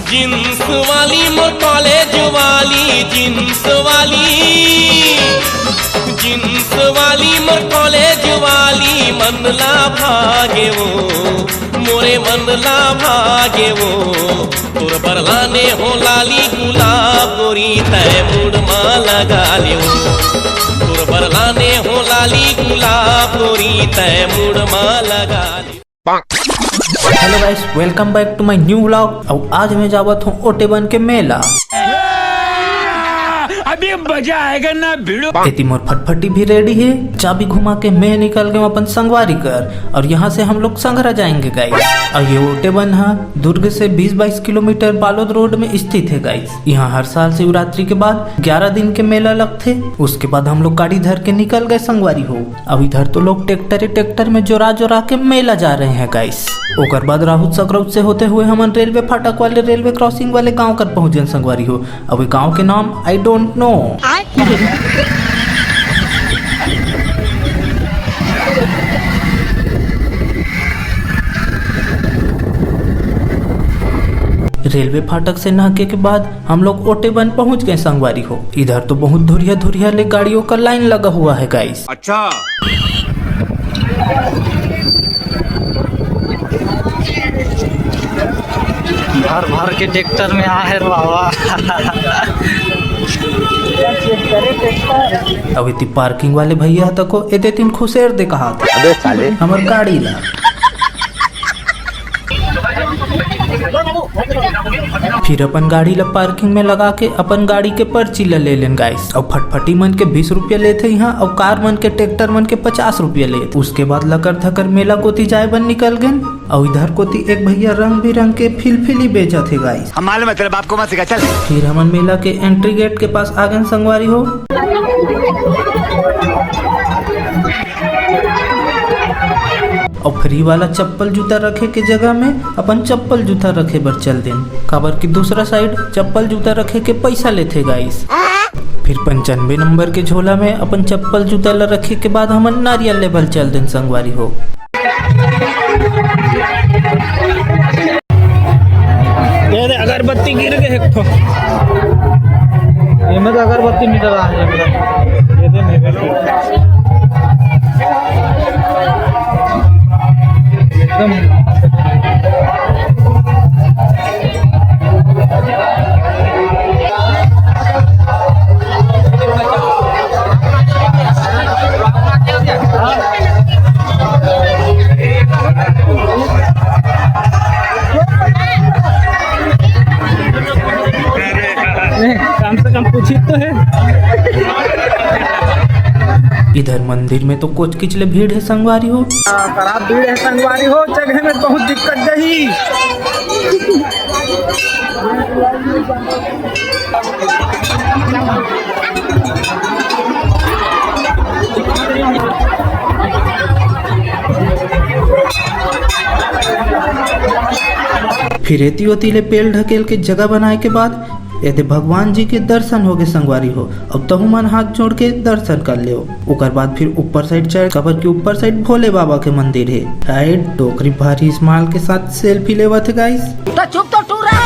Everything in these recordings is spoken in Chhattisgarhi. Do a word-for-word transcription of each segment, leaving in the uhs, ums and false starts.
जींस वाली मोर कॉलेज वाली, जींस वाली, जींस वाली मोर कॉलेज वाली, मन ला भागे वो, मोरे मन ला भागे वो। तोर बर लाने हो लाली गुलाब गोरी, तै मुड़ मा लगा ले वो। तोर बर लाने हो लाली गुलाब गोरी, तै मुड़ मा लगा ले। Hello guys, welcome back to my new vlog। अब आज मैं जावत हूँ ओटेबन के मेला। अभी मजा आएगा ना भिड़ो। एती मोर फटफटी भी रेडी हे। चाबी घुमा के मैं निकल गए अपन संगवारी कर, और यहाँ से हम लोग संघरा जाएंगे गाइस। और ये ओटेबन हा दुर्ग से बीस बाईस किलोमीटर बालोद रोड में स्थित है गाइस। यहाँ हर साल शिवरात्रि के बाद ग्यारह दिन के मेला लगथे। उसके बाद हम लोग गाड़ी धर के निकल गए संगवारी हो। अब इधर तो लोग ट्रैक्टर ही ट्रैक्टर में जोरा जोरा के मेला जा रहे हैं गाइस। ओकर बाद राहुल सकरौत से होते हुए हमन रेलवे फाटक वाले रेलवे क्रॉसिंग वाले गांव कर पहुंचन संगवारी हो। अब ये गांव के नाम I don't know। रेलवे फाटक से नहके के बाद हम लोग ओटेबन पहुंच गए संगवारी हो। इधर तो बहुत धुरिया धुरिया ले गाड़ियों का लाइन लगा हुआ है गाइस। अच्छा। भर भर के ट्रैक्टर में आ है बाबा। अब इतनी पार्किंग वाले भैया तको एते तीन खुशेर दे कहा था। अबे साले। हमर गाड़ी ला। फिर अपन गाड़ी ला पार्किंग में लगा के अपन गाड़ी के पर्ची ला ले लेन गाइस। और फटफटी मन के बीस रुपया लेथे यहाँ, और कार मन के, ट्रैक्टर मन के पचास रुपया लेथे। उसके बाद लकर धकर मेला कोती जाए बर निकल गेन। और इधर कोती एक भैया रंग बिरंग के फिलफिली बेचत हे गाइस। हम मालूम है तेरे बाप को मत सिखा, चल। फिर हमन मेला के एंट्री गेट के पास आ गेन संगवारी हो। और फ्री वाला चप्पल जूता रखे के जगह में अपन चप्पल जूता रखे बर चल देन, काबर कि दूसरा साइड चप्पल जूता रखे के पैसा लेथे गाइस। फिर पंचानवे नंबर के झोला में अपन चप्पल जूता ला रखे के बाद हमन नारियल लेबल चल देन संगवारी हो। ये दे, अगरबत्ती गिर गए एक ठो। ये में तो अगरबत्ती मिल रहा है, ये में तो। ये दे, नहीं, बिल्कुल। एकदम। नहीं, कम से कम कुछ ही तो है। इधर मंदिर में तो कोचकिच ले भीड़ है संगवारी हो। खराब भीड़ है संगवारी हो, जगह में बहुत दिक्कत दही। फिर एती ओती ले पेल ढकेल के जगह बनाए के बाद एदे भगवान जी के दर्शन होगे संगवारी हो। अब तहु मन हाथ जोड़ के दर्शन कर लेव। ओकर बाद फिर ऊपर साइड चढ़, काबर के ऊपर साइड भोले बाबा के मंदिर हे। साइड डोकरी भारी स्माइल के साथ सेल्फी लेवत हे गाइस। तो चुप तो टूरा।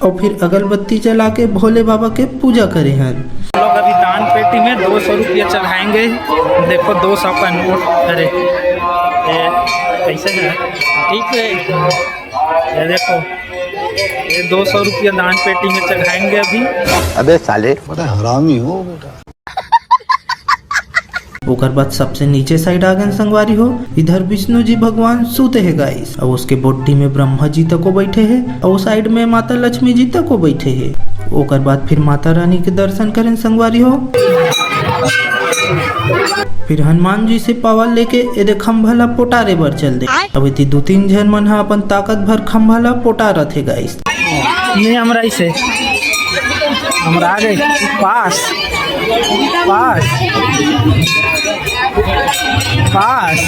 और फिर अगरबत्ती जला के भोले बाबा के पूजा करे हन। लोग अभी दान पेटी में दो सौ रुपया चढ़ाएंगे। देखो, दो सौ का नोट। अरे, ये कैसे है? ठीक है, ये देखो, ये दो सौ रुपया दान पेटी में चढ़ाएंगे अभी। अबे साले। बड़ा हरामी हो बेटा। ओकर बाद सबसे नीचे साइड आ गए संगवारी हो। इधर विष्णु जी भगवान सूते हे गाइस, और उसके बोटी में ब्रह्मा जी तको बैठे हे, और साइड में माता लक्ष्मी जी तको बैठे हे। ओकर बाद फिर माता रानी के दर्शन करें संगवारी हो। फिर हनुमान जी से पावर लेके एदे खंभा ला पोटारे बर चल दे। अब एती दू तीन झन मन ह अपन ताकत भर खंभा ला पोटारत हे गाइस। ये हमरा इसे, हमरा आ गए। पास, पास, पास,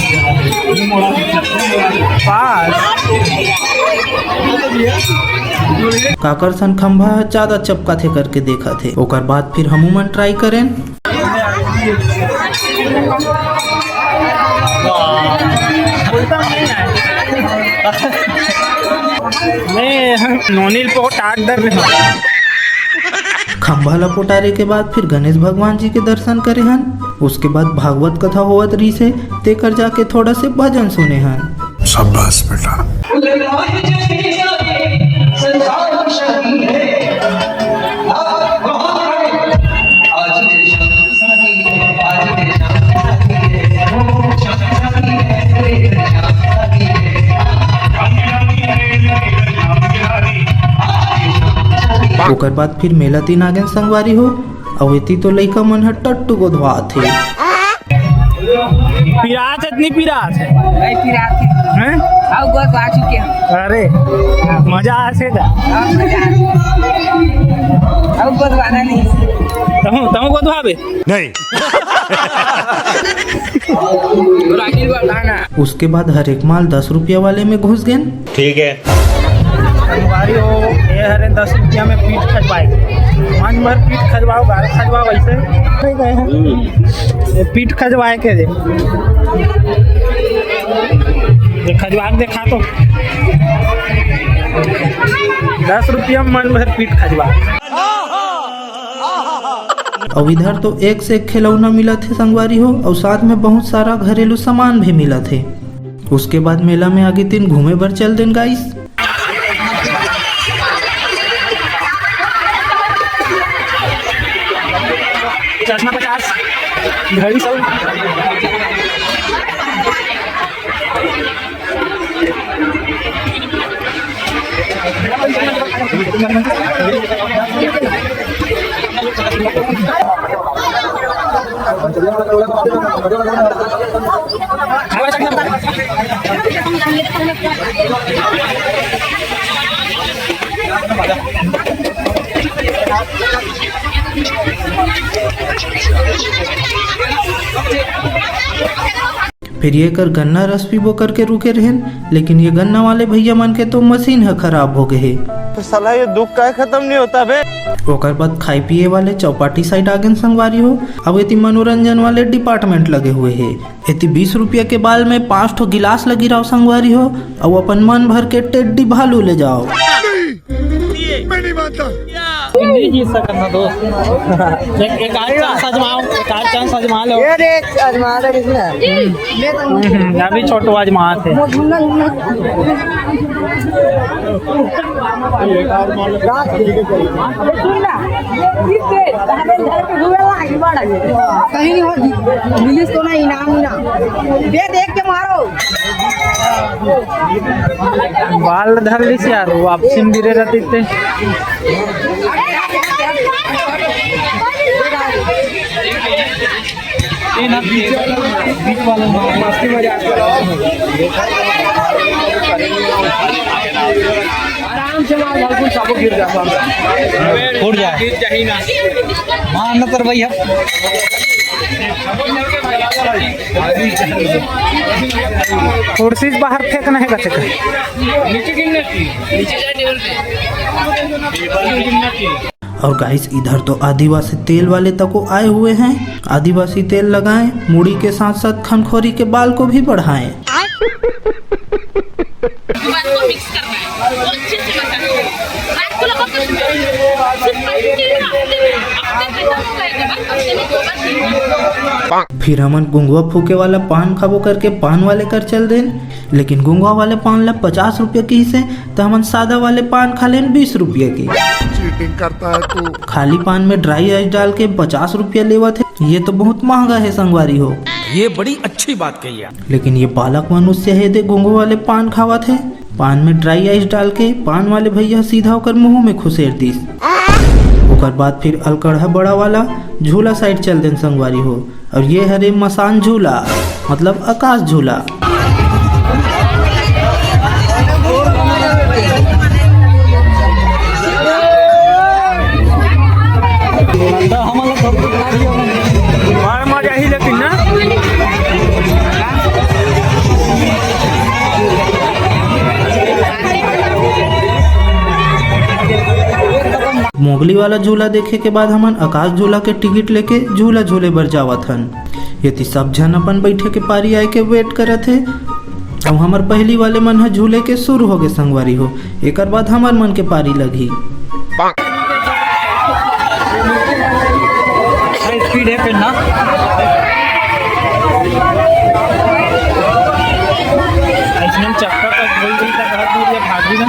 पास। काकर सन खंभा ह ज्यादा चपकाथे करके देखत हे। ओकर बाद फिर हमू मन ट्राई करेन। मैं नोनी ल पोटार डर रहे हंव। खंभा ला पोटारे के बाद फिर गणेश भगवान जी के दर्शन करे हन। उसके बाद भागवत कथा होवत रहिसे, तेकर जाके थोड़ा से भजन सुने हन। शाबाश बेटा। ओकर बाद फिर मेला तीन आ गेन संगवारी हो। अउ एती तो लइका मन ह टट्टू गोधवात हे। पिरात हे, नहीं पिरात हे? नहीं पिरात हे। हैं? अउ गोधवा चुके हैं। अरे, मजा आथे गा। हाँ, मजा आथे। अउ गोधवाना नहीं। तहूँ, तहूँ गोधवाबे? नहीं। रागिल बताना। उसके बाद हर एक माल दस रुपया वाले में घुस गेन। ठीक है। संगवारी हो, ये हरे दस रुपया में पीठ खजवाए। मन भर पीठ खजवाओ, गाल खजवाओ, ऐसे। ये पीठ खजवाए के दे। ये खजवा के देखा तो। दस रुपया में मन भर पीठ खजवा। अउ इधर तो एक से एक खिलौना मिलत हे संगवारी हो, अउ साथ में बहुत सारा घरेलू सामान भी मिलत हे। उसके बाद मेला में आगे दिन घूमे बर चल देन गाइस। चश्मा पचास, घड़ी सौ। फिर ये कर गन्ना रस पीबो करके रुके रहेन, लेकिन ये गन्ना वाले भैया मन के तो मशीन ह खराब हो गए हे। तो साला ये दुख काहे खत्म नहीं होता बे? ओकर बाद खाए पिए वाले चौपाटी साइड आगेन संगवारी हो। अब एती मनोरंजन वाले डिपार्टमेंट लगे हुए हे। एती बीस रुपया के बाल में पांच ठो गिलास लगी रहो संगवारी हो, अउ अपन मन भर के टेड्डी भालू ले जाओ। नहीं, मैं नहीं मानता। नहीं जीत सकत ना दोस्त। एक, एक आध चांस आजमाओ, एक आध चांस आजमा लो। ये रे, आजमा ले किसने? हम्म, अभी छोटू आजमात हे। कहीं नहीं होती, मिलिस तो ना इनाम, इनाम। ये देख के मारो। बाल धर लिस यार, वापसी में गिरे रहती ते। आराम से मार, बिल्कुल सब गिर जाता। फूट जाए। मार न तर भैया। कुर्सी से बाहर फेंकना है कथे का? नीचे गिरना चाहिए। नीचे जाए टेबल पे। टेबल पे गिरना चाहिए। और गाइस, इधर तो आदिवासी तेल वाले तको आए हुए हैं। आदिवासी तेल लगाएं, मुड़ी के साथ साथ खनखोरी के बाल को भी बढ़ाएं। बात को मिक्स करना है, वो अच्छे से मसाला है। बात को लगा कर सिर्फ पलटी में हफ्ते में, हफ्ते खत्म हो गए, जब हफ्ते में दो बार तीन बार। फिर हमन गुंगवा फूके वाला पान खाबो करके पान वाले कर चल देन, लेकिन गुंगवा वाले पान ला पचास रुपया किहिसे, त हमन सादा वाले पान खा लेन बीस रुपया के। चीटिंग करता है तू। खाली पान में ड्राई आइस डाल के पचास रुपया लेवत हे, ये तो बहुत महंगा हे संगवारी हो। ये बड़ी अच्छी बात कही आप। लेकिन ये बालक मनुष्य हे दे गुंगवा वाले पान खावत हे। पान में ड्राई आइस डाल के पान वाले भैया सीधा ओकर मुंह में खुसेर दिस। ओकर बाद फिर अलकड़हा बड़ा वाला झूला साइड चल देन संगवारी हो। और ये हरे मसान झूला, मतलब आकाश झूला। बड़ मजा ही लेकिन ना। मोगली वाला झूला देखे के बाद हमन आकाश झूला के टिकट लेके झूला झूले बर जावत हन। एती सब झन अपन बैठे के पारी आए के वेट करत हे। अब हमर पहली वाले मन ह झूले के शुरू होगे संगवारी हो, एकर बाद हमर मन के पारी लगही। स्पीड है फिर ना, इसमें चक्कर तक बोल दी तक हाथ दूर या भागी ना,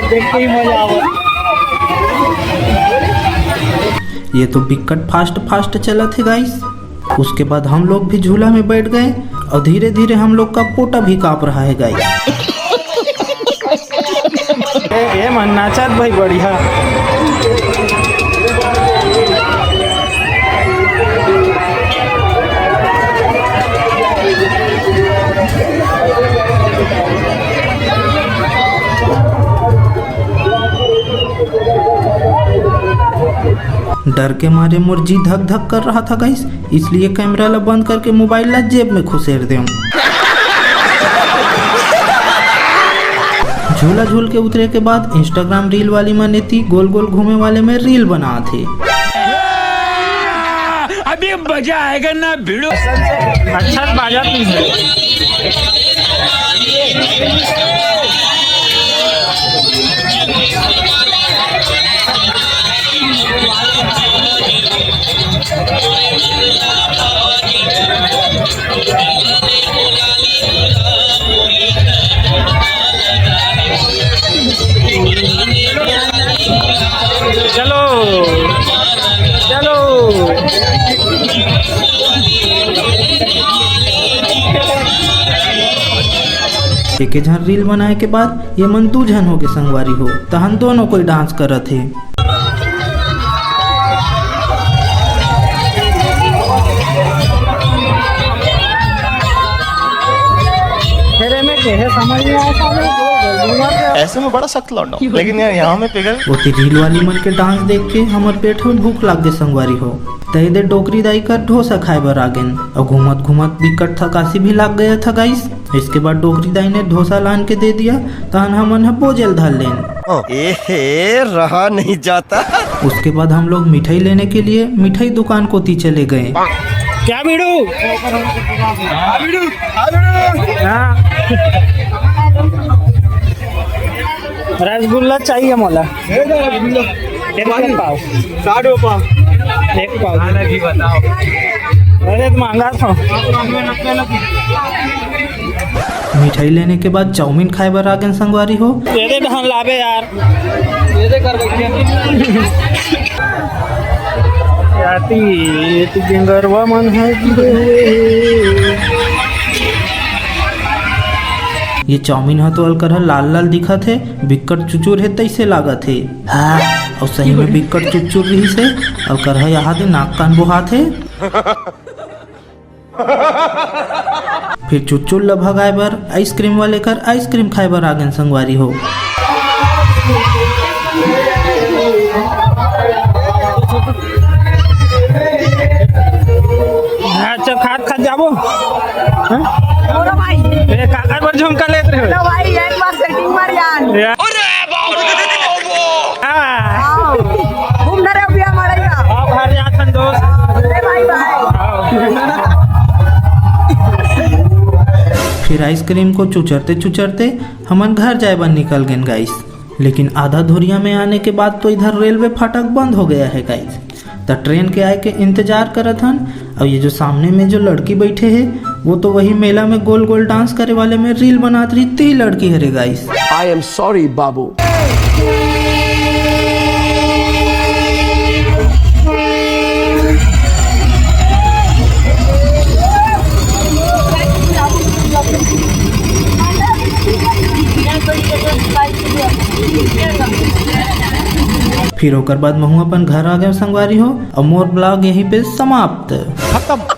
देख के ही मजा आवा। ये तो बिकट फास्ट फास्ट चलत हे गाइस। उसके बाद हम लोग भी झूला में बैठ गए और धीरे धीरे हम लोग का पोटा भी कांप रहा है गाइस। ए, ए मन नाचत भाई बढ़िया। डर के मारे मोर जी धक धक कर रहा था गाइस, इसलिए कैमरा ला बंद करके मोबाइल ला जेब में खुसेर देऊं। झूला झूल के उतरे के बाद Instagram रील वाली मन एती गोल गोल घूमे वाले में रील बनात हे। अभी मजा आएगा ना भिड़ू। अच्छा बाजा पीस है। चलो, चलो। एके झन रील बनाए के बाद ये मन दू झन होगे संगवारी हो, तहन दोनों कोई डांस करत हे। फिर एमे के है समझ में आया साले, गोल गोल घूमत है। ऐसे में बड़ा सख्त लौंडा हूँ, लेकिन यार यहाँ में पिघल। ओती रील वाली मन के डांस देख के हमर पेट में भूख लाग गे संगवारी हो, त एदे डोकरी दाई कर डोसा खाए बर आ गेन और घूमत घूमत बिकट थकासी भी लाग गया था गाइस। इसके बाद डोकरी दाई ने डोसा लान के दे दिया, तहन हमन ह बोजल धर लेन। एहे, रहा नहीं जाता। उसके बाद हम लोग मिठाई लेने के लिए मिठाई दुकान कोती चले गए। क्या भिड़ू? हाँ। रसगुल्ला चाहिए मोला। एक पाव। साठ रुपये पाव। एक पाव। अलग ही बताओ। अरे तो महंगा था। मिठाई लेने के बाद चाउमीन खाए बर आ गेन संगवारी हो। तेरे धान लाबे यार। याती, ये तो गेंगरवा मन है। ये चाउमीन ह तो अलकर ह लाल लाल दिखत हे, बिक्कट चुचुर हे तइसे लागत हे। हाँ, अउ सही में बिक्कट चुचुर रहिस हे, अलकर ह यहाँ दे नाक कान बोहात हे। फिर चुचुर ल भगाए बर आइसक्रीम वाले कर आइसक्रीम खाए बर आ गेन संगवारी हो। अच्छा, खात खात जाबो। हाँ? बोलो भाई। ए, काकर बर झुमका लेत रहे हो? तो भाई, एक बार सेटिंग मार यार। या। अरे बाप रे। हाँ। आओ। घूम ना रहे भैया हमारे यहाँ। आओ, घर जा थन दोस्त। अरे भाई, भाई। आओ। फिर आइसक्रीम को चुचरते चुचरते हमन घर जाए बर निकल गेन गाइस। लेकिन आधा धुरिया में आने के बाद तो इधर रेलवे फाटक बंद हो गया है गाइस। त ट्रेन के आए के इंतजार करत हन। और ये जो सामने में जो लड़की बैठे है, वो तो वही मेला में गोल गोल डांस करे वाले में रील बनात रही, ती लड़की हरे गाइस। I am sorry बाबू। फिर ओकर बाद महू अपन घर आ गए संगवारी हो, और मोर ब्लॉग यहीं पे समाप्त। खत्म।